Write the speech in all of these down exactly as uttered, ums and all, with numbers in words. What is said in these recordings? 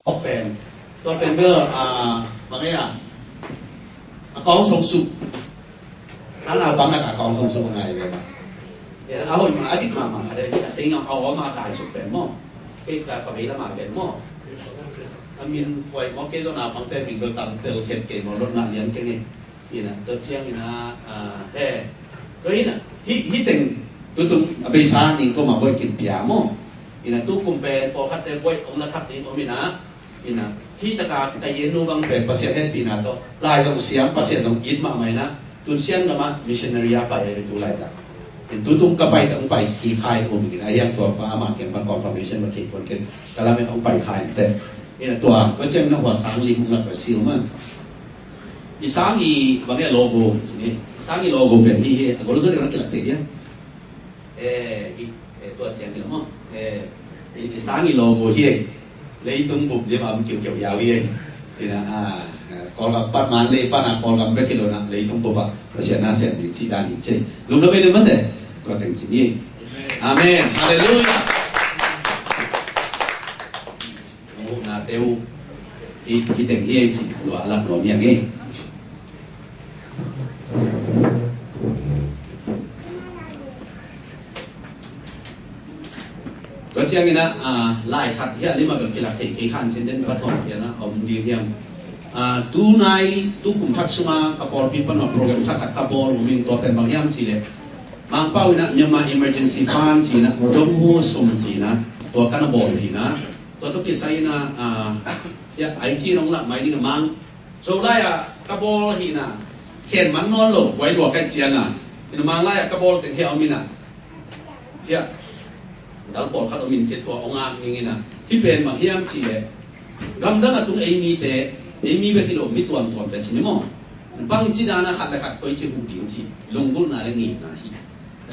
Pen tua pen bel a bang ei a a kong song suk. Sana bang na ka kong song suk ngai ve ma. A hoi ma a dik ma ma a de a sing a om a kai suk pen mo. Ke ka ka vei la ma pen mo. A min wai mo ke zo na pang te min bel tam tel khet ke mo lot na lian ke nge. Ina tua ciang ina he tua ina hi hi teng tutung a beisa ning ko ma boi kin pia mo. Ina tu kum pen pawlkhat te boi ong la thak ding om ina. Ina hi taka ka yen nu bang pen Pasian hehpihna tawh lai zong siam Pasian zong it mahmah ina. Tun siam gama missionary a pai a tu lai tak. In tutung ka pai tak ong pai ki khai um ina hiang tua pa ama ken ban confirmation ma ki pon ken ka lamen ong pai khai te. Ina tua tua ciang na hua sang lim ong la Brazil man. I sang i bang e logo ci ni. I sang i logo pen hi hi a gol zo de na kilak te dia. Eh, hi, eh, tua ciang hi lo mo. Eh, i, i sang i logo hi. Leitung bup lim am kiu kiu yau hi. Tina a Kawlgam pat man lei pan a Kawlgam bek hi lo na leitung bup a Pasian na sian min ci dan hi ci. Lum lo bei le man de. Tua teng ci ni. Amen. Hallelujah. Nate uh hi hi teng hi ei ci tua a lak nuam hiang ei. Tua ciangin ah lai khat hi a lim a bel kilak thei kei khan cin den va thawng kiang a om ding hiam. Tunai tu kum thak sunga ka pawlpi pan ma program thak khat ka bawl um in tua pen bang hiam ci le Mangpau in ah Myanmar Emergency Fund ci in ah dong hu sum ci in ah tua kan a bawl hi na. Tua tuk kisai ina a ai ci nong lak mai ding a mang Zolai a ka bawl hi na. Khen man nawn lo buai lua kai cian a ina mang lai a ka bawl teng hia om ina. Hia dal pawl khat om in ci tua ong ak ning ina. Hi pen bang hiam ci le gamdang a tung ei mite ei mi bek hi lo mi tuamtuam te ci ni maw. Bang ci dana khat le khat koi ci hu ding ci lunggulhna le ngimna hi.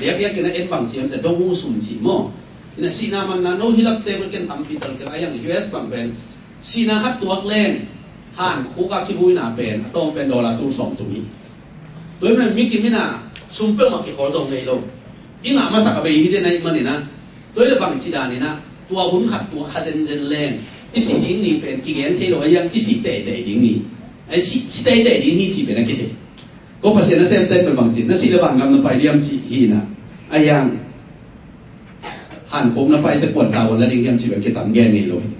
Riakriak kina en bang ci am sa dong hu sum ci maw. Ina sihna manna no hilak te ken tampi tal ken a yang U S bang pen sihna khat tuak leng han khuk a kibuina pen a tawng pen dollar tul sawm tum hi. Tua hi manin mi kim ina sum peuhmah kikhawl zong ngei lo. I ngah masak a bei hi den a ih manin ah tua hi le bang ci dan ina tua hun khat tuak kha zenzen leng i sih ding ni pen kigen thei lo a yang i sih teitei ding ni. A i sih teitei ding hi ci pen a kithei. Ko Pasian na sem ten pen bang ci na sih le vangam na pai diam ci hi na a yang han khuk na pai te kuan ta wan la ding hiam ci pen kitam gen ngei lo hi.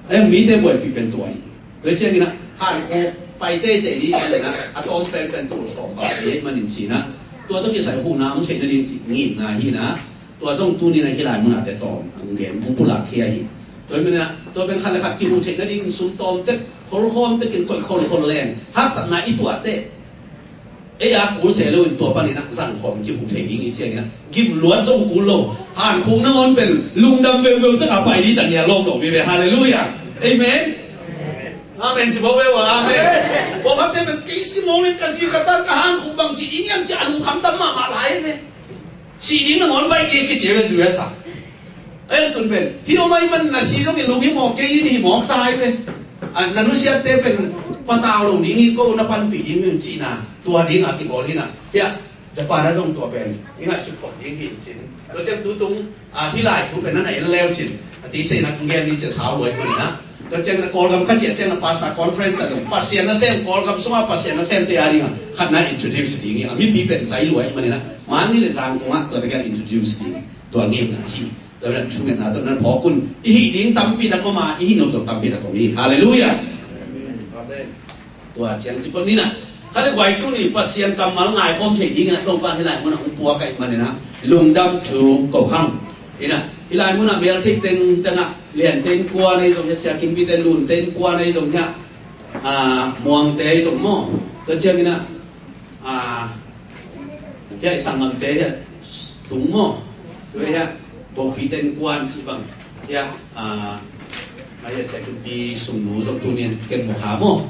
A yang mite buaipih pen tua hi. Tua ciangin ah han khuk pai teitei ding hi lena a tawm pen pen tul sawm bang hi manin ci na tua tawh kisai huhna om theih nading ci ngimna hi na. Tua zong tunin ah hi lai munah te tawm ang gen hong pulak hi ahi. Tua hi manin ah tua pen khat le khat kimu theih nading sum tawm tek kholkhawm tekin koih kholkhol leng haksatna i tuah teh. Ei a kul se lo in tua panin ah zang khawm kihu thei ding i ciangin ah gim luat zong kul lo. Han khuk nangawn pen lungdam veuveu taka pai ding ta nia lawm lo mi ve. Halleluiah. Amen. Amen ci bo ve ua amen. Pawlkhatte pen kei si mawngin ka zi ka tan ka han khuk bang ci ding hiam ci a lungkham tam mahmah lai ve. Sih ding nangawn baih kei kici ve zu ve sa. Ei tun pen hi om ai man na si zong in lung hi mawk kei in hi mawk ta hai ve. Na nusiatte pen patau lo ding hi ko na panpih ding hi cihna tua ding a kibawl hi na. Hiah Japan a zong tua pen i ngaihsut khop ding hi cin. Tua ciang tutung hi lai thu pen na na en leu cin a ti sei na kong gen ding cin sau luai man na. Tua ciang na Kawlgam kha ciah ciang na pastor conference a dong Pasian na sem Kawlgam sunga Pasian na sem te a ding a khat na introduce ding hi a mipi pen zai luai man na. Mani le zang kong a tua te kan introduce ding. Tua ngimna hi. Tua nan thungetna tua nan phawk un i hih ding tampi tak om a i hih nop zong tampi tak om hi. Halleluiah. Tua ciang ci pon ni na kha le guai tu ni Pasian kammal ngaikhawm thei ding ina Topa hi lai mun a hong puak aih man ina lungdam thu ko hang. Ina hi lai mun a mel thei teng teng a lian ten kua nei zong hia sia kimpi ten lun ten kua nei zong hia muang te zong maw. Tua ciang ina Hiah i sanggamte hiah tung maw? Tua hiah bawkpi ten kuan cih bang hiah mai a sia kimpi sungnu zong tunin ken mukha maw?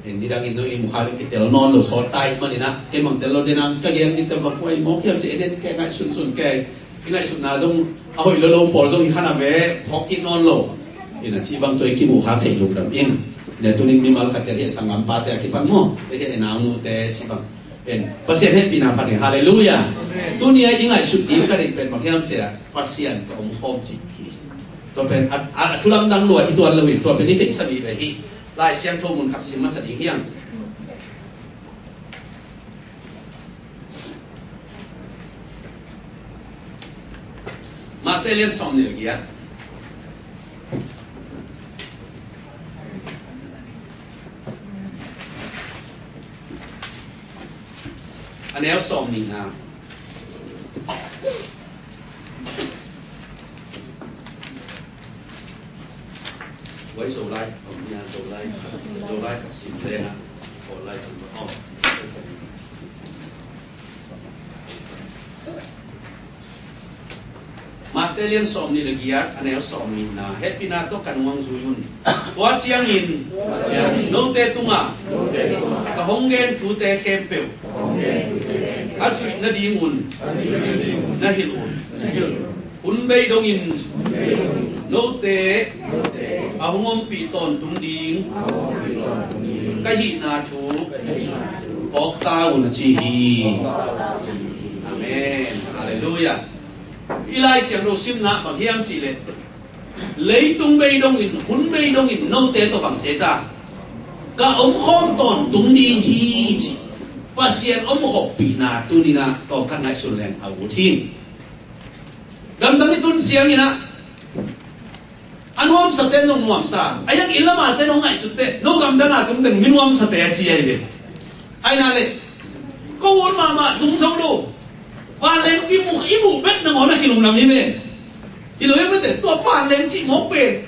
Nidangin no i mukha kitel nawn lo sawt tai maninah ken bang tel lo denang ka gen ding cam bang huai mawk hiam cih enen ke ngaih sunsun ke. I ngaihsutna zong a hoih lo lo pawl zong hi khan a ve phawk kik nawn lo. Ina cih bang tua i kimuh khak theih lungdam in. Ina tunin mimal khat ciat hi a sanggam pate a kipan maw? Te hi a i naunute cih bang. En Pasian hehpihna phat hi. Halleluiah. Tuni a i ngaihsut ding ka deih pen bang hiam ciah Pasian ka om khawm cih hi. Tua pen a, a, a thu lamdang lua hi tuan lo in, tua pen i theihsa vive hi. Lai Siangtho mun khat sim masa ding hiang. Mate lian sawmnih le giat. A neu sawmnihna. Wai Zolai, om nia Zolai, Zolai khat sim lena. Zolai sim, oh. Mate lian sawmnih le giat, a neu sawmnihna. Hehpihna tawh ka nung hong zui un. Tua ciangin note tungah ka hong gen thute khempeuh a zuih nadingun na hilh un. Hun bei dongin note a hong ompih tawntung ding ka hihna thu phawk ta un, a ci hi. Amen. Halleluiah. I Lai Siangtho simna bang hiam cihleh, leitung bei dongin, hun bei dongin note tawh bang ci ta? Ka omkhawm tawntung ding hi, ci. Pasian omkhawmpihna tuni-in ah tawmkhat ngaihsun leng a ut hi. Gamdang i tun ciangin ah a nuamsate zong nuamsa, a hiang inn lamate zong ngaihsutte, no gamdang a tung teng mi nuamsate a ci ahi ve. Ahi na le, ko ut mahmah tung zo lo. Vanleng i muh, i muh bek nangawn a kilumlam hi ve. Hi lo hi mate, tua vanleng cih mawk pen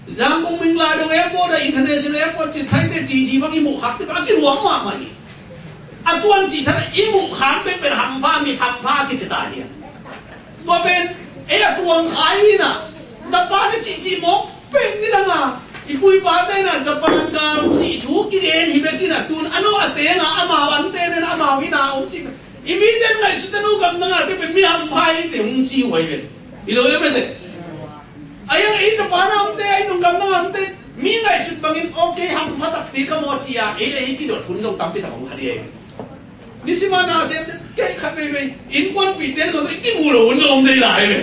Zangkong Mingla dong airport a, international airport cih, Thaite TG bang i muh khakte bang a kiluang mahmah hi. A tuan cih than a i muh khak bek pen hampha, mit hampha kici ta hi a. Tua pen ei a tuang khai hi na. Japan i cihcih mawk pen ni dang a, i pu i pate na Japan gal cih thu kigen hi bek hi na, tun a no a teng a, amau ante nen amau hi na om cih. I mite ngaihsut tanu gamdang a te pen mi hampha hi te hong ci huai ve. Hi lo ve mate. A hiang ei Japan a omte, ei zong gamdang a omte, mi ngaihsut bangin, okay, hampha takpi ka maw ci a, ei le ei kidot hun zong tampi tak om kha ding hi. Nisim a nasem kei khat veivei innkuanpihte na zong i kimu lo hun zong om ding lai ve.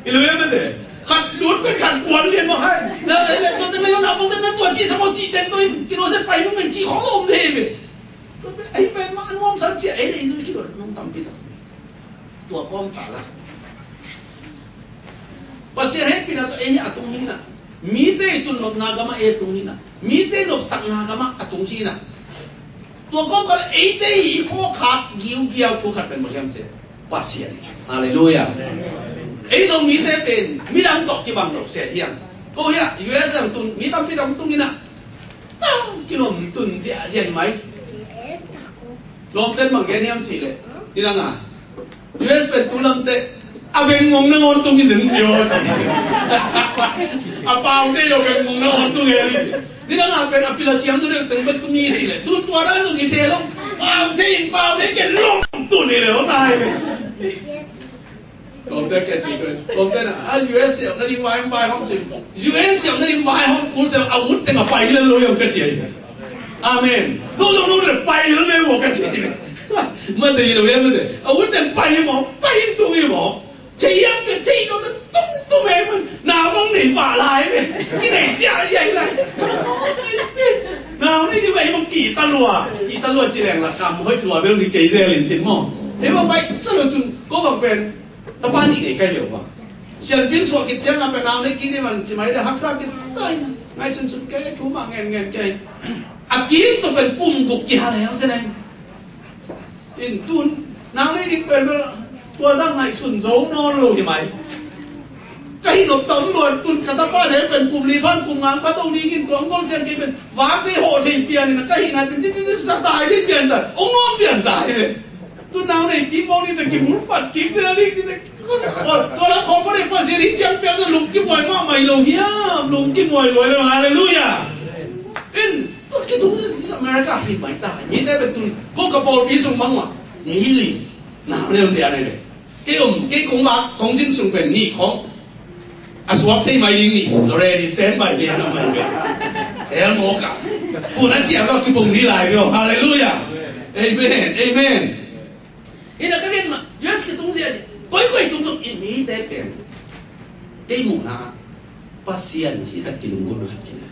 Hi lo ve mate. Khat lut pen khat kuan lian mah hai. Na, na, na, na, na, na, na, tua ci sa ko ci ten to in, kino se pai nung pen ci khong lo om ding hi ve. Tua pen, ei pen mah a nuamsa ci a, ei le ei zong i kidot hun tampi tak. Tua kawmkal ah Pasian hehpihna tawh ei a tung hi na. Mite i tunnopna gamah ei a tung hi na. Mite nopsakna gamah a tung hi na. Tua kawmkal ah eite i phawkkhak giugiau thu khat pen bang hiam cih leh Pasian hi. Halleluiah. Ei Zomite pen midang tawh kibang lo se hiam. Ko hi a, U S a tun mi tampi tak tung hi na. Tam kilawm tun ziahziah hi mai. Lawmten bang gen hiam cih leh, hi dang a, U S pen tu lamte a vengmong nangawn tung hi zen hi aw ci. A paute lo vengmong nangawn tung hi ci. Hi dang a pen a pil a siam tu deuh teng bek tung hi ci leh, tu tua dan tung hi se lo. Paute in paute ken lawm tun hi le aw tai ve. Lawmte kia ci koi. Lawmte na, a U S siam na ding vai vai hong ci. U S siam na ding vai hong kul siam a ut teng a pai lel lo yam ka ci ai. Amen. No, no, no, le pai lel me wo ka ci ai. Mate hi lo yam mate. A ut teng pai hi maw, pai in tung hi maw. Ci yam ci, ci no na tung tung me man. Na bang nei ba lai me. Ki nei zia zia lai. Na nei di vai bang ki ta lua. Ki ta lua ci leng la kam hoi lua bel ni kei zel in cin maw. Hei bang pai sa lo tun ko bang pen. Tapa nih nei kai beuh bang. Sialpi in suah khit ciang a pen nau nei kik ding man ci mai le haksa kisai. Ngaihsunsun kei, thu mah ngen ngen kei. A kim tawh pen kum guk kihal hel se nai. In tun nau nei ding pen bel tua zang ngaihsun zo nawn lo hi mai. Ka hi nop tam luan tun ka tapa ne pen kum li phan kum ngang ka to ding in tua ngol ciang kei pen vak nei hawh thei pian in a ka hi na tin tin tin sa tai thei pian ta. Ong nawn pian ta hi le. Tu nau nei kim mawk ni te kibul pat kim te lik ci te. Tua lam khawng pha dei Pasian hing ciang pia zong lung kimuai mahmah lo hiam, lung kimuai luai lo, halleluiah. In, tu kitung America hi mai ta, mi te pen tun, ko ka pawlpi sung bang mah, mi li, nau nei om dia nei le. Kei om, kei kong vak, kong sin sung pen ni khawng. A suak thei mai ding ni, ready, stand by, ni a nang mai ve. Hel mawk a. Kun a ciang tawh kipung ni lai ve aw. Halleluiah. Amen. Amen. Hi na ka gen mah, U S kitung zia zia. Koi koi tung zong in mite pen. Kei muhna. Pasian ci khat kilunggulh, khat kine.